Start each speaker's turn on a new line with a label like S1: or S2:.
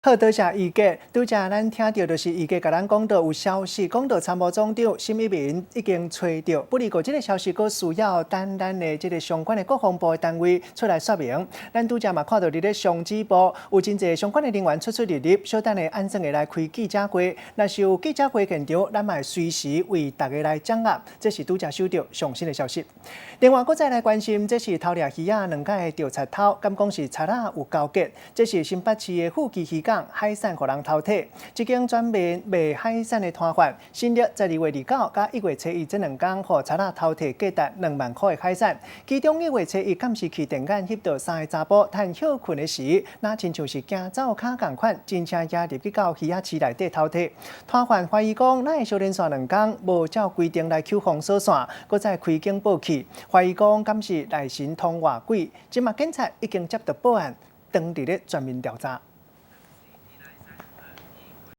S1: 好，多謝怡傑。拄才咱聽著就是怡傑共咱講到有消息，講到參謀總長沈一鳴已經揣著。不過這个消息閣需要等咱的這个相關的國防部的單位出來說明。咱拄才嘛看到佇咧上指部有真濟相關的人員出出入入，小等下按怎會來開記者會。若是有記者會現場，咱嘛會隨時為大家來掌握。這是拄才收著上新的消息。另外，閣再來關心，這是偷掠魚仔兩擺的著賊偷，敢講是賊仔有勾結？這是新北市的富基漁港海產予人偷提，這間專門賣海產的攤販，新曆12月29佮1月初1這兩工，予賊仔偷提價值2萬箍的海產。其中一月初一監視器電眼翕著三个查埔趁歇睏的時，若親像是行走跤仝款，真正夯入去到魚仔市內底偷提。攤販懷疑講，哪會相連續兩工無照規定來扣封鎖線，閣再開警報器，懷疑講敢是內神通外鬼。這馬警察已經接到報案，當佇咧全面調查。